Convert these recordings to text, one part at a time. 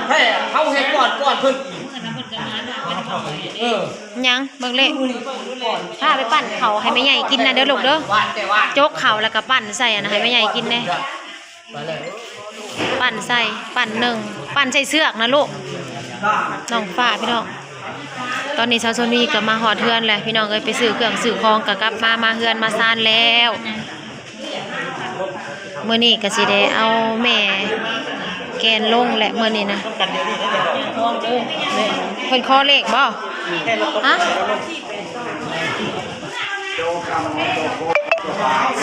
ແທ້ ເຮົາເຮັດກ່ອນ ກ່ອນເພິ່ນອີກ ເອີ ຍັງເບິ່ງເລກ ພາໄປປັ່ນເຂົ້າໃຫ້ແມ່ໃຫຍ່ກິນນະເດີລູກເດີ ຈົກເຂົ້າແລ້ວກໍປັ່ນໃສ່ອັນນັ້ນໃຫ້ແມ່ໃຫຍ່ກິນແດ່ ປັ່ນໃສ່ ປັ່ນໜຶ່ງ ປັ່ນໃສ່ເຊືອກນະລູກ ນ້ອງຟ້າພີ່ນ້ອງ. ຕອນນີ້ສາວໂຊນີກໍມາຮອດເຮືອນແລ້ວພີ່ນ້ອງເອີຍ ໄປຊື້ເຄື່ອງຊື້ຂອງກໍກັບມາ ມາເຮືອນມາຊານແລ້ວ. ມື້ນີ້ກໍຊິໄດ້ເອົາແມ່ແກ່ນລົງແຫຼະມື້ນີ້ນະ ເພິ່ນຂໍເລກບໍ່? ຮະ?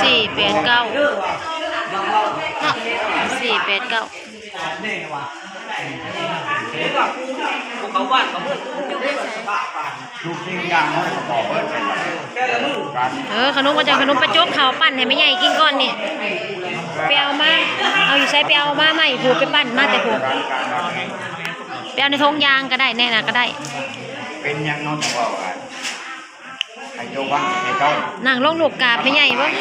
ສີ່ແປດເກົ້າ ເນາະ ສີ່ແປດເກົ້າ. ເອີ ຂະໜົມ ເອົາຂະໜົມໄປຈົກເຂົ້າປັ່ນໃຫ້ແມ່ໃຫຍ່ກິນກ່ອນນີ້ ໄປເອົາມາ ເອົາຢູ່ໃສ ໄປເອົາມາໃໝ່ ຜູ້ໄປປັ່ນມາແຕ່ຜູ້ ໄປເອົາໃນຖົງຢາງກໍໄດ້ ແນ່ນະກໍໄດ້ ເປັນຫຍັງເນາະ ເຈົ້າເວົ້າ ໃຫ້ເຈົ້າຟັງ ໃຫ້ເຈົ້າ ນັ່ງລົງລູກ ກາບແມ່ໃຫຍ່ເບິ່ງ.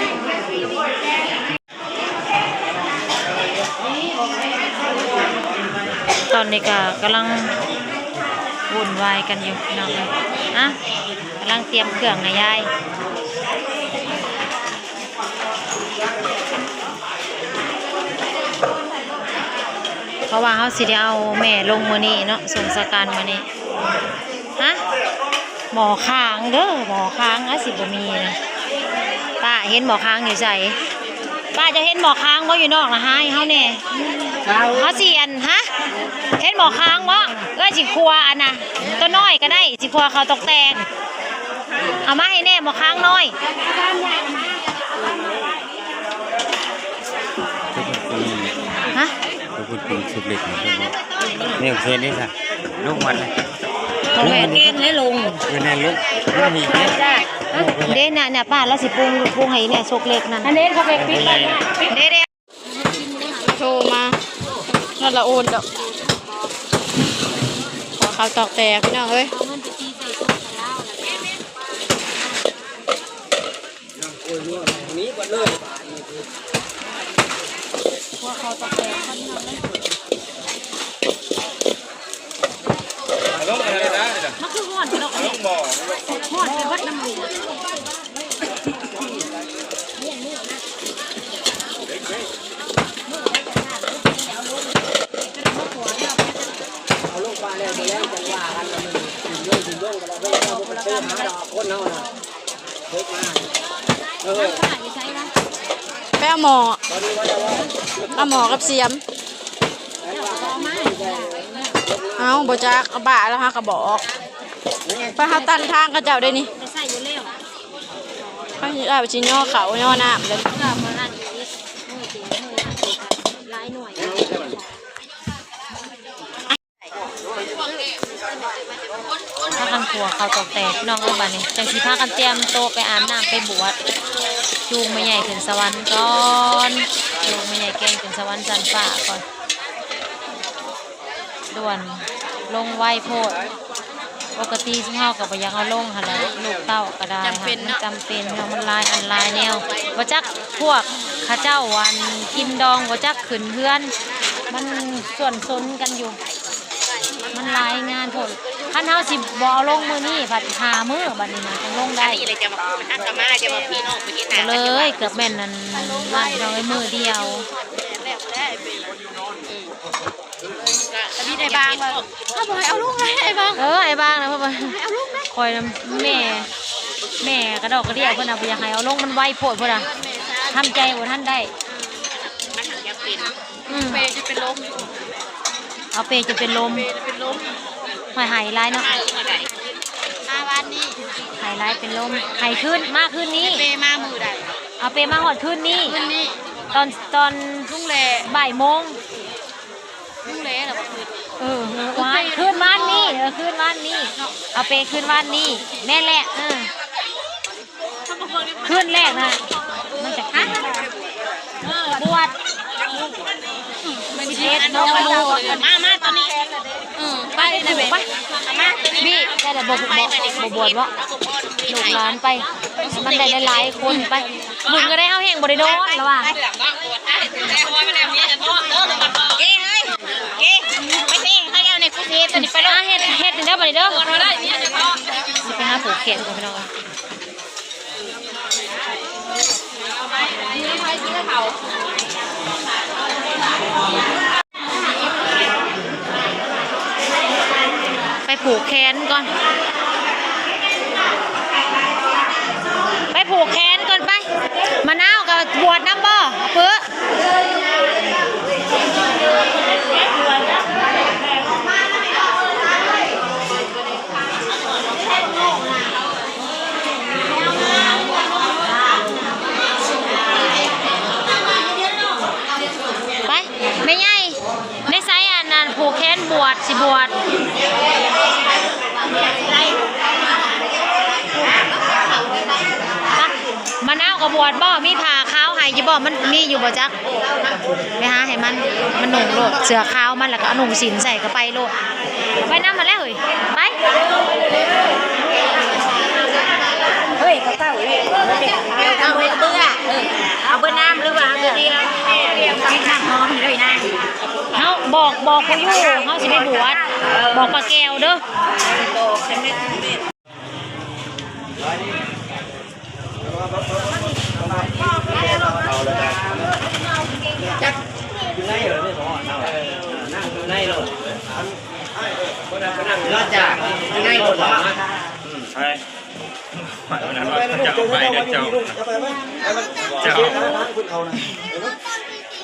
ຕອນນີ້ກໍກຳລັງວຸ່ນວາຍກັນຢູ່ພີ່ນ້ອງເອີຍ ອະ ກຳລັງຕຽມເຄື່ອງໃຫ້ຍາຍ ເພາະວ່າເຮົາຊິໄດ້ເອົາແມ່ລົງມື້ນີ້ເນາະ ສົ່ງສາການມື້ນີ້. ຮະ ໝໍ້ຄາງເດີ ໝໍ້ຄາງອາ ຊິບໍ່ມີນະ. ປ້າເຫັນໝໍ້ຄາງຢູ່ໃສ? ປ້າ ເຈົ້າເຫັນໝໍ້ຄາງບໍ່? ຢູ່ນອກນະ ຫາໃຫ້ເຮົາແດ່. ເຮົາຊິອັນ ຮະ ເຫັນໝໍ້ຄາງບໍ່? ເອື້ອຍຊິຄົວອັນນະ ຕົວນ້ອຍກໍໄດ້ ຊິຄົວເຂົ້າຕອກແຕກ. ເອົາມາໃຫ້ແດ່ ໝໍ້ຄາງນ້ອຍ. ຮະ ເພິ່ນປຸງສຸກເລັກນະ ເພິ່ນບອກ ນີ້ເພິ່ນນີ້ຊະ ລູກມັນນະ ບໍ່ແມ່ນ ແກງໃຫ້ລົງ ເອີ ແນ່ນະ ລູກ ລູກມີເດ້ ເດ້ນະ ນະ ປ້າລາວຊິປຸງ ປຸງໃຫ້ແນ່ ສຸກເລັກນັ້ນ ອັນນີ້ເຂົາໄປປິດໄວ້ນະ ເດ້ ເດ້ ໂທມາ ນັ້ນລະໂອນດອກ ເຂົ້າຕອກແຕກ ພີ່ນ້ອງເອີຍ. ເອົາລົງໄປແລ້ວ ແລ້ວຈັ່ງວ່າກັນ ເອົາລົງ ເອົາລົງ ເອົາລົງ ເອົາລົງ ຄົນເຮົານະ. ໄປເອົາໝໍ້ ເອົາໝໍ້ກັບສຽມ. ເອົ້າ ບໍ່ຈັກ ເອົາບ້າແລ້ວຫາກະບອກ ໄປຫາຕັນທາງເຂົາເຈົ້າໄດ້ນີ້ ໄປຊິເອົາຊິຍໍເຂົ້າຍໍນ້ຳເລີຍ. ພາກັນຂົ້ວເຂົ້າຕອກແຕກ ພີ່ນ້ອງເອີຍ ບາດນີ້ ຈັ່ງຊິພາກັນຕຽມໂຕະໄປອາບນ້ຳໄປບວດ ຈູງແມ່ໃຫຍ່ຂຶ້ນສະຫວັນກ່ອນ ຈູງແມ່ໃຫຍ່ແກ່ນຂຶ້ນສະຫວັນຊັ້ນຟ້າກ່ອນ. ດ່ວນ ລົງໄວໂພດ ປົກກະຕິຊຸມເຮົາກໍບໍ່ຢາກເອົາລົງຫັ້ນແຫຼະ ລູກເຕົ້າກໍໄດ້ ຈຳເປັນເນາະ ມັນຈຳເປັນເນາະ ມັນຫຼາຍອັນຫຼາຍແນວ ບໍ່ຈັກພວກເຂົາເຈົ້າອັນກິນດອງ ບໍ່ຈັກຂຶ້ນເຮືອນ ມັນສ່ວນສົນກັນຢູ່. ມັນຫຼາຍງານໂພດ ຄັນເຮົາຊິບໍ່ເອົາລົງມື້ນີ້ ພັດຫ້າມື້ ບັດນີ້ນະ ຈັ່ງລົງໄດ້ ອັນນີ້ແຫຼະຈະມາ ມັນຫາກະມາ ຈະມາພີ່ນ້ອງໄປເຮັດນາ ກໍເລີຍເກືອບແມ່ນອັນນັ້ນ ພີ່ນ້ອງເອີຍ ມື້ດຽວ ມີໄອ້ບາງວ່າ ເຮົາບໍ່ໃຫ້ເອົາລົງນະ ໄອ້ບາງ ເອີ ໄອ້ບາງນະ ເພິ່ນວ່າ ໃຫ້ເອົາລົງນະ ຂ້ອຍນະ ແມ່ ແມ່ກະດອກກະເດຍ ເພິ່ນນະ ບໍ່ຢາກໃຫ້ເອົາລົງ ມັນໄວໂພດ ເພິ່ນນະ ທຳໃຈບໍ່ທັນໄດ້ ມັນຫາກຢາກເປັນ ອືມ ເປຈົນເປັນລົມ ເອົາເປຈົນເປັນລົມ ເປຈົນເປັນລົມ ຫ້ອຍໄຫ້ຫຼາຍເນາະ ມາວານນີ້ ໄຫ້ຫຼາຍເປັນລົມ ໄຫ້ຄືນ ມາຄືນນີ້ ເປມາມື້ໃດ ເອົາເປມາຮອດຄືນນີ້ ຄືນນີ້ ຕອນ ຕອນລຸງແຫຼ ບ່າຍໂມງ ລຸງແຫຼລະບໍ່ຄືນ ເອີ ວານ ຄືນວານນີ້ ເອີ ຄືນວານນີ້ ເອົາເປຄືນວານນີ້ ແມ່ນແຫຼະ ເອີ. ຄືນແລກນະ ມັນຈະ ຮະ ບວດ ສິບເອັດ ເນາະ ມາ ມາຕອນນີ້ ເອີ ໄປ ໄປ ໄປ ມາຕອນນີ້ ບີ ໄດ້ແລ້ວ ບໍ່ ບໍ່ ບໍ່ບວດບໍ່ ລູກຫຼານໄປ ມັນໄດ້ຫຼາຍໆຄົນໄປ ບຸນກໍໄດ້ ເຮົາແຮ່ງບໍ່ໄດ້ນອນລະວ່າ ເກ ເອີຍ ເກ ໄປ ເດີ ບາດນີ້ເດີ ຊິໄປຫາຜູກແຂນກ່ອນພີ່ນ້ອງ. ໄປຜູກແຂນກ່ອນ ໄປຜູກແຂນກ່ອນໄປ. ມະນາວກໍບວດນຳບໍ່? ເປີ ໄປ ແມ່ໃຫຍ່ ໃນໃສອັນນັ້ນ ຜູກແຂນບວດ ຊິບວດ. ມະນາວກໍບວດບໍ່? ມີຜ້າຂາວໃຫ້ຢູ່ບໍ່? ມັນມີຢູ່ບໍ່ຈັກ? ໄປຫາໃຫ້ມັນ ມັນນຸ່ງໂລດ ເສື້ອຂາວມັນ ແລ້ວກໍເອົານຸ່ງສິ້ນໃສ່ກໍໄປໂລດ. ໄປນຳຫັ້ນແຫຼະເຮີ້ຍ ໄປ. ເຮີ້ຍ ເຂົາເຈົ້າເລີຍ ເອົາເບິດນ້ຳ ເອົາເບິດນ້ຳ ຫຼືວ່າເອົາເບີດດຽວ? ເຮົາບອກ ບອກຜູ້ຢູ່ ເຮົາຊິໄປບວດ ບອກປ້າແກ້ວເດີ. ຈັກຢູ່ໃນເລີຍ ບໍ່ຮອດເນາະ ເອີ ນັ່ງຢູ່ໃນໂລດ ນອກຈາກຢູ່ໃນໂລດເນາະ. ອືມ ໄປ ເຈົ້າໄປເດີເຈົ້າ ເຈົ້າ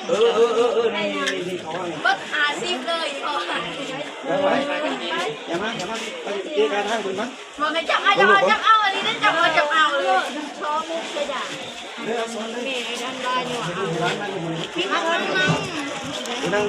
ເອີ ເອີ ເອີ ນີ້ ນີ້ ນີ້ ເຂົາວ່າ ເບິດຫ້າສິບເລີຍ ເຂົາວ່າ ຢ່າມາ ຢ່າມາ ໄປເຈກັນທາງເພິ່ນມາ. ບໍ່ແມ່ນຈັບເອົາ ຈັບເອົາ ຈັບເອົາ ອັນນີ້ໄດ້ຈັບເອົາ ຈັບເອົາເລີຍ. ເດີ ເອົາສອນເດີ ແມ່ໄອ້ດັນວ່າຢູ່ວ່າເອົາ ມີມາເອົາ ນັ່ງ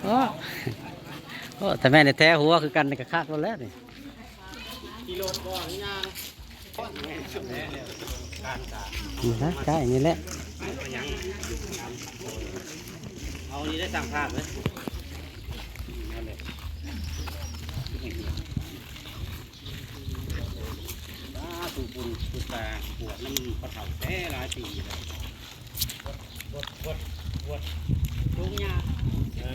ໂອ້ ໂອ້ ແຕ່ແມ່ນແທ້ ຫົວຄືກັນນີ້ກໍຄັກແລ້ວແຫຼະນີ້. ຂີ່ລົດບໍ່ ຫຼືຍ່າງ? ນີ້ນະ ໃກ້ນີ້ແຫຼະ ເອົານີ້ໄດ້ ຊ່າງພາບເລີຍ. ສາທຸ ບຸນ ບຸນຕາ ບວດນຳພໍ່ເຖົ້າແຕ່ຫຼາຍປີແລ້ວ. ຫວດ ຫວດ ຫວດ ຫວດ ລຸງຍາ ເອີ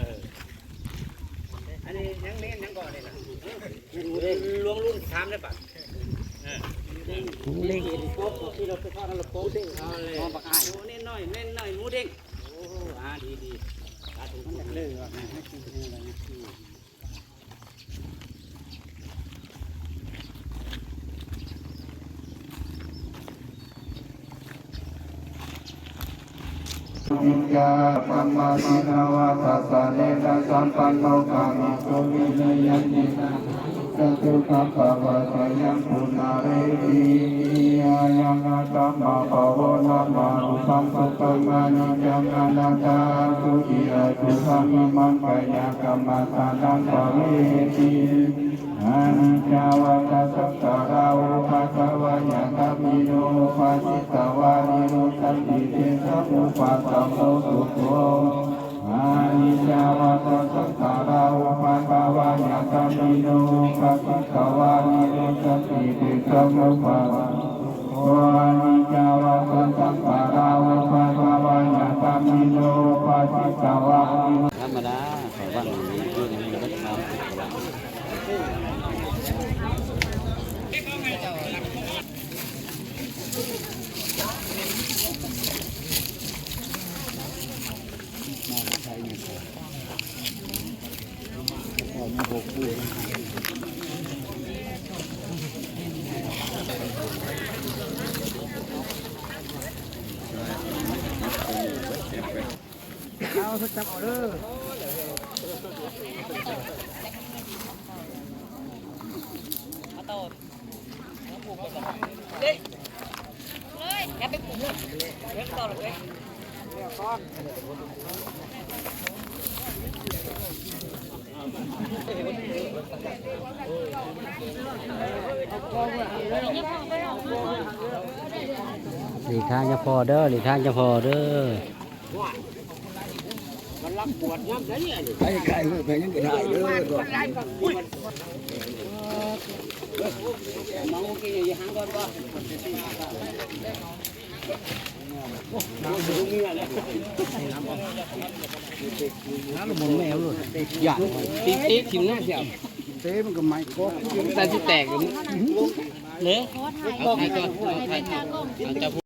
ອັນນີ້ຍັງເນ້ນຫຍັງກ່ອນນີ້ນະ? ເອີ ຫຼວງລຸງ ຖາມໄດ້ປະ? ເອີ ໝູເດ້ງ ທີ່ລົດໄຟຟ້ານັ້ນລະໂປະ ເດ້ງ ເອົາແລ້ວ ມອງປາກອ້າຍ ໂອ້ ເນັ້ນໜ້ອຍ ເນັ້ນໜ້ອຍ ໝູເດ້ງ. ໂອ້ ອ່າ ດີໆ ສາທຸ ມັນຢາກເລີວ່າ ໃຫ້ກິນເອງ. ປັນໂນກາມິໂສ ວິເນຍັງ ຈະຕຸກັບປະວາສະຍັງ ປຸນາເຣຕິ ອາຍັງ ອາຕະມະ ປະວະນະມາ ອະນຸພັງ ສຸຂັງ ອະນິດຈັງ ອະນັດຕາ ສຸຂີ ອະສຸຂັງ ອິມັງ ກາຍະກຳມະຖານັງ ປະເວທິ ອະນິດຈາ ວະຕະ ສັງຂາຣາ ວະພາສະວະ ຍະທາ ຄາມິໂນ ປະສິດຕະວາ ນິໂຣດສັນຕິ ເຕ ສະມຸບປາສະໂມ ສຸໂຂ ອະນິດຈາ ວະຕະ ສັງຂາຣາ ວະພາສະວະ ຍະທາ ຄາມິໂນ ປະສິດຕະວາ ນິໂຣດສັນຕິ ເຕ ສະມຸບປາສະໂມ ອະນິດຈາ ວະຕະ ສັງຂາຣາ ວະພາສະວະ ຍະທາ ຄາມິໂນ ປະສິດຕະວາ ນິໂຣດ ທຳມະດາ ເຂົາວ່າ ເອົາ ຈັບເອົາເດີ ມາຕໍ່ ເດ້ ຢ່າໄປປູກເລີຍ ຢ່າໄປຕໍ່ເລີຍ. ຫຼີກທາງຈະພໍເດີ ຫຼີກທາງຈະພໍເດີ. ລັກກວດຍາມໃດອັນນີ້ ໃກ້ໆ ໄປຍັງກະໄດ້ເດີ ເມາກິນຢູ່ຫາງກ່ອນບໍ່ ນ້ຳມັນແມວໂລດ ຢ້ານຕິດຕິດຖິ້ມໜ້າເຈົ້າ ເຕະມັນກໍໄໝ້ກໍ ແຕ່ຊິແຕກເລີຍ ເອົາໃຫ້ກ່ອນ ເອົາໃຫ້ກ່ອນ ເອົາເຈົ້າ